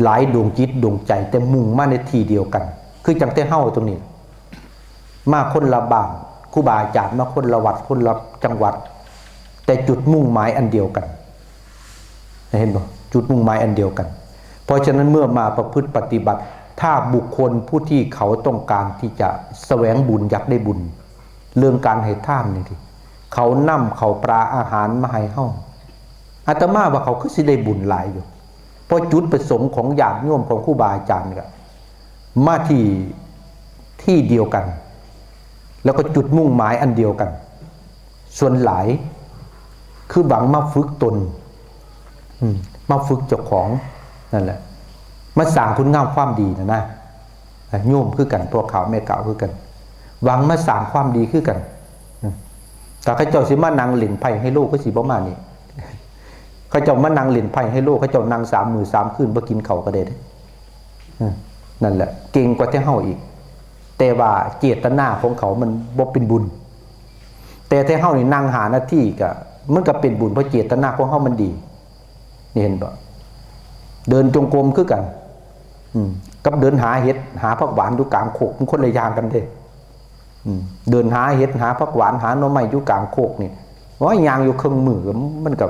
หลายดวงจิตดวงใจ แต่มุ่งมาในที่เดียวกัน คือจั่งแต่เฮาตรงนี้ มาคนละบ้าน ครูบาอาจารย์มาคนละวัด คนละจังหวัด แต่จุดมุ่งหมายอันเดียวกัน เห็นบ่ จุดมุ่งหมายอันเดียวกัน เพราะฉะนั้นเมื่อมาประพฤติปฏิบัติ ถ้าบุคคลผู้ที่เขาต้องการที่จะแสวงบุญ อยากได้บุญ เรื่องการให้ทานนี่ติ เขานำข้าวปลาอาหารมาให้เฮา อาตมาว่าเขาคือสิได้บุญหลายอยู่ เพราะจุดประสงค์ของญาติโยมของครูบาอาจารย์ก็มาที่ ที่เดียวกัน แล้วก็จุดมุ่งหมายอันเดียวกัน ส่วนหลาย คือหวังมาฝึกตน อืม มาฝึกเจ้าของ นั่นแหละ มาสร้างคุณงามความดีนะนะ โยมคือกัน พ่อขาวแม่ขาวคือกัน หวังมาสร้างความดีคือกัน อืม ถ้าเขาเจ้าสิมานั่งเล่นไพ่ไฮโลก็สิบ่มานี่ เขาเจ้ามานั่งเล่นไพ่ไฮโล เขาเจ้านั่งสามมื้อสามคืนบ่กินข้าวก็ได้เด้ อืม นั่นแหละ เก่งกว่าแต่เฮาอีก แต่ว่าเจตนาของเขามันบ่เป็นบุญ แต่แต่เฮานี่นั่งห้านาทีก็ มันก็เป็นบุญ เพราะเจตนาของเฮามันดี นี่เห็นบ่ เดินจงกรมคือกัน อืม กับเดินหาเห็ด หาผักหวานอยู่กลางโคก มันคนละอย่างกันเด้ อืม เดินหาเห็ดหาผักหวานหาหน่อไม้อยู่กลางโคกนี่ โอ้ย ย่างอยู่ครึ่งมื้อก็มันก็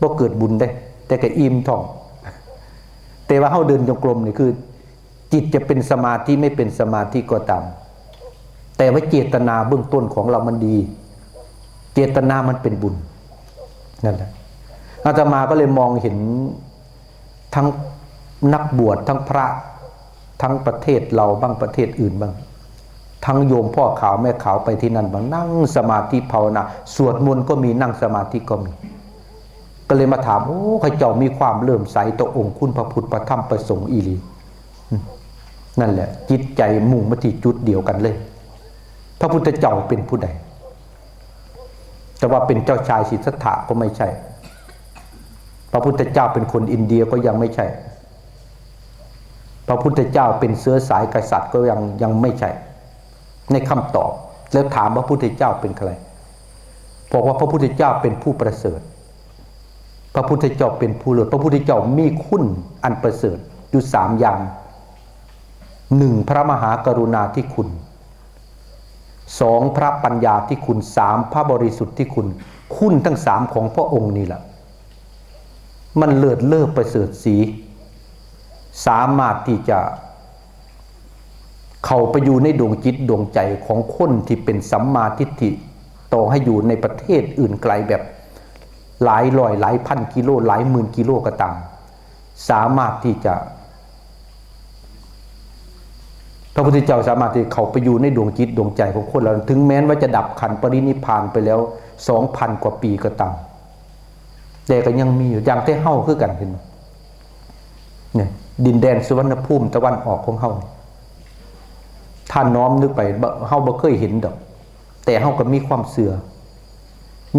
บ่เกิดบุญเด้ แต่ก็อิ่มท้อง แต่ว่าเฮาเดินจงกรมนี่คือ จิตจะเป็นสมาธิไม่เป็นสมาธิก็ตาม แต่ว่าเจตนาเบื้องต้นของเรามันดี เจตนามันเป็นบุญ นั่นแหละ อาตมาก็เลยมองเห็นทั้งนักบวช ทั้งพระ ทั้งประเทศเราบ้าง ประเทศอื่นบ้าง ทั้งโยมพ่อขาวแม่ขาวไปที่นั่นบ้าง นั่งสมาธิภาวนา สวดมนต์ก็มี นั่งสมาธิก็มี ก็เลยมาถาม โอ้ ข้าเจ้ามีความเลื่อมใสต่อองค์คุณพระพุทธพระธรรมพระสงฆ์อีหลี อืม นั่นแหละ จิตใจมุ่งมาที่จุดเดียวกันเลย พระพุทธเจ้าเป็นผู้ใด แต่ว่าเป็นเจ้าชายสิทธัตถะก็ไม่ใช่ พระพุทธเจ้าเป็นคนอินเดียก็ยังไม่ใช่ พระพุทธเจ้าเป็นเชื้อสายกษัตริย์ก็ยัง ยังไม่ใช่ ในคำตอบ แล้วถามพระพุทธเจ้าเป็นใคร บอกว่าพระพุทธเจ้าเป็นผู้ประเสริฐ พระพุทธเจ้าเป็นผู้เลิศ พระพุทธเจ้ามีคุณอันประเสริฐอยู่สามอย่าง หนึ่ง พระมหากรุณาธิคุณ สอง พระปัญญาธิคุณ สาม พระบริสุทธิคุณ คุณทั้งสามของพระองค์นี่แหละ มันเลิศเลอประเสริฐสี สามารถที่จะเข้าไปอยู่ในดวงจิตดวงใจของคนที่เป็นสัมมาทิฏฐิ ต่อให้อยู่ในประเทศอื่นไกลแบบหลายร้อยหลายพันกิโล หลายหมื่นกิโลก็ตาม สามารถที่จะ พระพุทธเจ้าสามารถที่เข้าไปอยู่ในดวงจิตดวงใจของคนเรา ถึงแม้ว่าจะดับขันธ์ปรินิพพานไปแล้วสองพันกว่าปีก็ตาม แต่ก็ยังมีอยู่ อย่างแต่เฮาคือกัน เห็นบ่ เนี่ย ดินแดนสุวรรณภูมิตะวันออกของเฮา ถ้าน้อมนึกไป บ่ เฮาบ่เคยเห็นดอก แต่เฮาก็มีความเชื่อ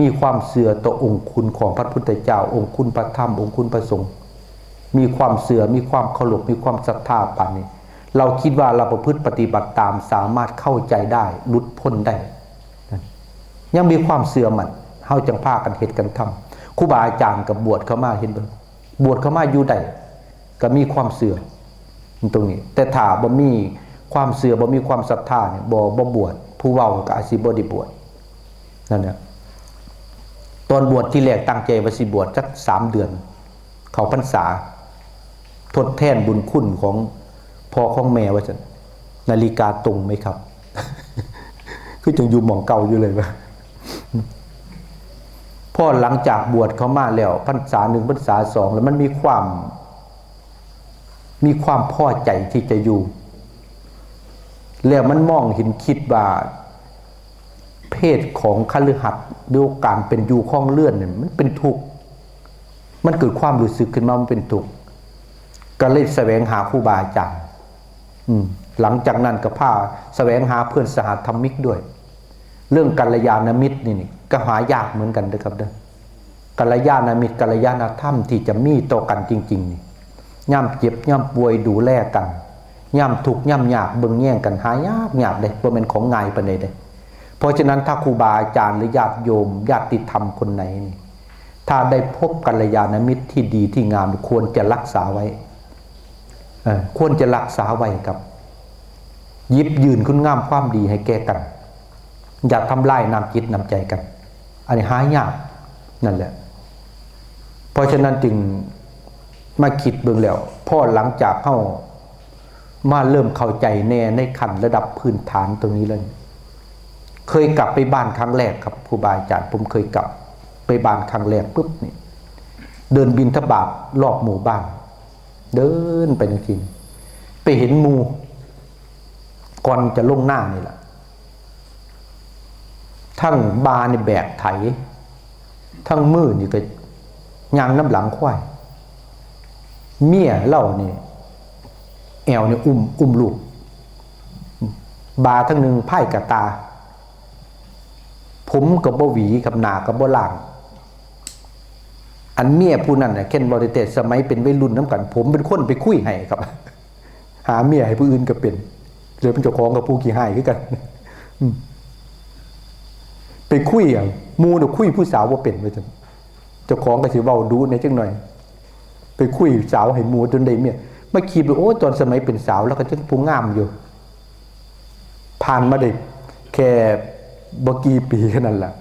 มีความเชื่อต่อองค์คุณของพระพุทธเจ้า องค์คุณพระธรรม องค์คุณพระสงฆ์ มีความเชื่อ มีความเคารพ มีความศรัทธาปานนี้ เราคิดว่าเราประพฤติปฏิบัติตาม สามารถเข้าใจได้ หลุดพ้นได้ ยังมีความเชื่อมั่น เฮาจั่งพากันเฮ็ดกันทำ ครูบาอาจารย์ก็บวชเข้ามา เห็นบ่ บวชเข้ามาอยู่ได้ ก็มีความเชื่อตรงนี้ แต่ถ้าบ่มีความเชื่อ บ่มีความศรัทธาเนี่ย บ่ บ่บวช ผู้เว้าก็อาจสิบ่ได้บวช นั่นแหละ ตอนบวชที่แรกตั้งใจว่าสิบวชจักสามเดือน เข้าพรรษา ทดแทนบุญคุณของพ่อของแม่ว่าซั่น นาฬิกาตรงไหมครับ คือจั่งอยู่หม่องเก่าอยู่เลยว่า พอหลังจากบวชเข้ามาแล้ว พรรษาหนึ่ง พรรษาสอง แล้วมันมีความ มีความพอใจที่จะอยู่ แล้วมันมองเห็น คิดว่า เพศของคฤหัสถ์ หรือการเป็นอยู่ครองเรือนเนี่ย มันเป็นทุกข์ มันเกิดความรู้สึกขึ้นมา มันเป็นทุกข์ ก็เลยแสวงหาครูบาอาจารย์ อืม หลังจากนั้นก็พาแสวงหาเพื่อนสหธรรมิกด้วย เรื่องกัลยาณมิตรนี่ นี่ก็หายากเหมือนกันเด้อครับเด้อ กัลยาณมิตร กัลยาณธรรมที่จะมีต่อกันจริงๆ นี่ ยามเจ็บ ยามป่วยดูแลกัน ยามทุกข์ ยามยากเบิ่งแยงกัน หายาก ยากเด้ บ่แม่นของง่ายปานใดเด้ เพราะฉะนั้นถ้าครูบาอาจารย์หรือญาติโยม ญาติธรรมคนไหนนี่ ถ้าได้พบกัลยาณมิตรที่ดีที่งาม ควรจะรักษาไว้ เออ ควรจะรักษาไว้ครับ หยิบยื่นคุณงามความดีให้แก่กัน อย่าทำลายน้ำจิตน้ำใจกัน อันนี้หายาก นั่นแหละ เพราะฉะนั้นจึงมาคิดเบิ่งแล้ว พอหลังจากเฮามาเริ่มเข้าใจแน่ในขั้นระดับพื้นฐานตรงนี้แล้ว เคยกลับไปบ้านครั้งแรกครับ ครูบาอาจารย์ ผมเคยกลับไปบ้านครั้งแรกปุ๊บนี่ เดินบิณฑบาตรรอบหมู่บ้าน เดินไปจังซี้ ไปเห็นหมู่ ก่อนจะลงนานี่ล่ะ ทั้งบ่านี่แบกไถ ทั้งมือนี่ก็ย่างนำหลังควาย เมียลาวนี่ แอวนี่อุ้ม อุ้มลูก บ่าทั้งหนึ่งพายกะต่า ผมก็บ่หวีครับ หน้าก็บ่ล้าง อันเมียผู้นั้นน่ะ เห็นบ่ แต่สมัยเป็นวัยรุ่นนำกัน ผมเป็นคนไปคุยให้ครับ หาเมียให้ผู้อื่นก็เป็น เลยเป็นเจ้าของกับผู้ขี้ฮ้ายคือกัน อืม ไปคุยอะ หมู่น่ะคุยผู้สาวบ่เป็นว่าซั่น เจ้าของก็สิเว้าดุแหน่จักหน่อย ไปคุยสาวให้หมู่จนได้เมีย มาคิดว่า โอ้ ตอนสมัยเป็นสาวลาวก็จั่งผู้งามอยู่ ผ่านมาได้ แค่บ่กี่ปีแค่นั้นแหละ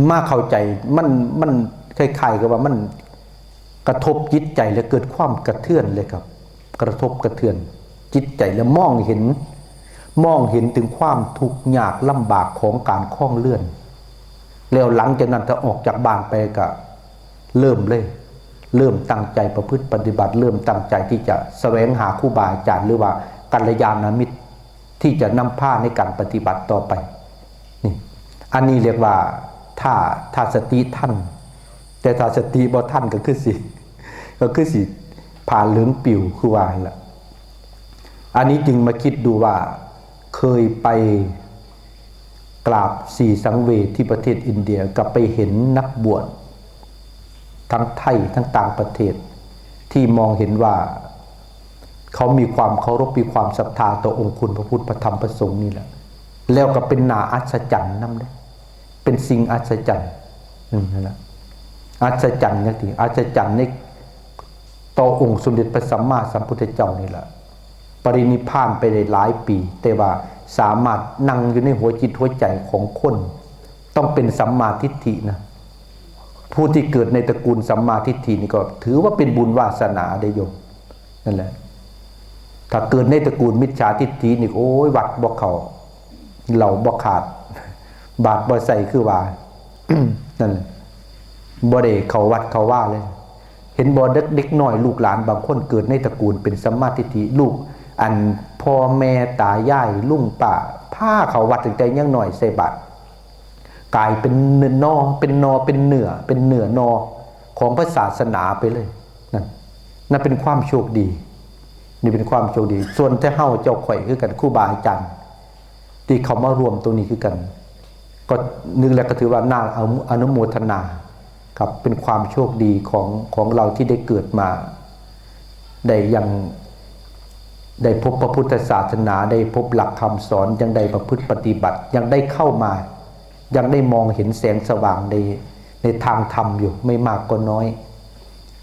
มาเข้าใจ มันมันคล้ายๆกับว่ามันกระทบจิตใจและเกิดความกระเทือนเลยครับ กระทบกระเทือนจิตใจและมองเห็น มองเห็นถึงความทุกข์ยากลำบากของการครองเรือน แล้วหลังจากนั้นถ้าออกจากบ้านไปก็เริ่มเลย เริ่มตั้งใจประพฤติปฏิบัติ เริ่มตั้งใจที่จะแสวงหาครูบาอาจารย์ หรือว่ากัลยาณมิตรที่จะนำพาในการปฏิบัติต่อไป นี่ อันนี้เรียกว่าถ้าถ้าสติทัน แต่ถ้าสติบ่ทันก็คือสิ ก็คือสิผ่าเหลืองปิวคือว่าหั่นละ อันนี้จึงมาคิดดูว่าเคยไปกราบศรีสังเวชที่ประเทศอินเดีย กับไปเห็นนักบวชทั้งไทยทั้งต่างประเทศ ที่มองเห็นว่าเขามีความเคารพมีความศรัทธาต่อองค์คุณพระพุทธพระธรรมพระสงฆ์นี่แหละ แล้วก็เป็นหน้าอัศจรรย์นำเด้ เป็นสิ่งอัศจรรย์ อืมนั่นแหละ อัศจรรย์อย่างที่อัศจรรย์ในต่อองค์สมเด็จพระสัมมาสัมพุทธเจ้านี่แหละ ปรินิพพานไปได้หลายปี แต่ว่าสามารถนั่งอยู่ในหัวจิตหัวใจของคน ต้องเป็นสัมมาทิฏฐินะ ผู้ที่เกิดในตระกูลสัมมาทิฏฐินี่ก็ถือว่าเป็นบุญวาสนาได้โยม นั่นแหละ ถ้าเกิดในตระกูลมิจฉาทิฏฐินี่ โอ้ย วัดบ่เข้า เหล้าบ่ขาด บาตรบ่ใส่คือว่า นั่นแหละ บ่ได้เข้าวัดเข้าวาเลย เห็นบ่ เด็ก เด็กน้อยลูกหลานบางคนเกิดในตระกูลเป็นสัมมาทิฏฐิ ลูก อันพ่อแม่ตายายลุงป้าพาเข้าวัดตั้งแต่ยังน้อยใส่บาตร กลายเป็นเนื้อหน่อ เป็นหน่อ เป็นเนื้อ เป็นเนื้อหน่อของพระศาสนาไปเลย นั่น นั่นเป็นความโชคดี นี่เป็นความโชคดี ส่วนแต่เฮาเจ้าข่อยคือกัน ครูบาอาจารย์ ที่เขามาร่วมตรงนี้คือกัน ก็นึกแล้วก็ถือว่าน่าเอาอนุโมทนาครับ เป็นความโชคดีของของเราที่ได้เกิดมา ได้ยังได้พบพระพุทธศาสนา ได้พบหลักคำสอน ยังได้ประพฤติปฏิบัติ ยังได้เข้ามา ยังได้มองเห็นแสงสว่างในในทางธรรมอยู่ ไม่มากก็น้อย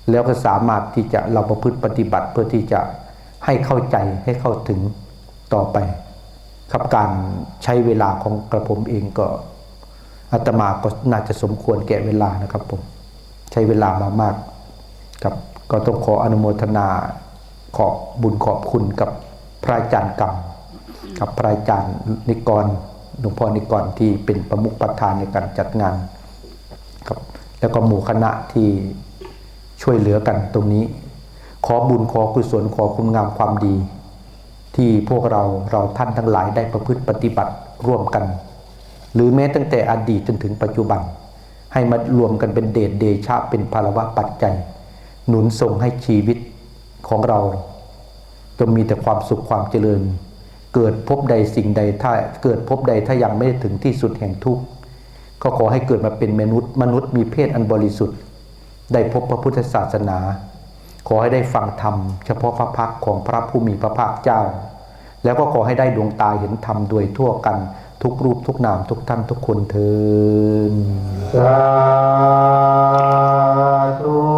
แล้วก็สามารถที่จะเราประพฤติปฏิบัติเพื่อที่จะให้เข้าใจ ให้เข้าถึงต่อไป ครับ การใช้เวลาของกระผมเองก็ อาตมาก็น่าจะสมควรแก่เวลานะครับผม ใช้เวลามามากครับ ก็ต้องขออนุโมทนา ขอบบุญขอบคุณกับพระอาจารย์กำ กับพระอาจารย์นิกร หลวงพ่อนิกรที่เป็นประมุขประธานในการจัดงานครับ แล้วก็หมู่คณะที่ช่วยเหลือกันตรงนี้ ขอบุญขอกุศลขอคุณงามความดี ที่พวกเราเราท่านทั้งหลายได้ประพฤติปฏิบัติร่วมกัน หรือแม้ตั้งแต่อดีตจนถึงปัจจุบัน ให้มารวมกันเป็นเดชเดชะ เป็นพลวะปัจจัย หนุนส่งให้ชีวิตของเราจงมีแต่ความสุขความเจริญ เกิดพบใดสิ่งใดถ้าเกิดพบใดถ้ายังไม่ได้ถึงที่สุดแห่งทุกข์ ก็ขอให้เกิดมาเป็นมนุษย์ มนุษย์มีเพศอันบริสุทธิ์ ได้พบพระพุทธศาสนา ขอให้ได้ฟังธรรมเฉพาะพระพักตร์ของพระผู้มีพระภาคเจ้า แล้วก็ขอให้ได้ดวงตาเห็นธรรมโดยทั่วกันทุกรูปทุกนามทุกท่านทุกคนเทอญ สาธุ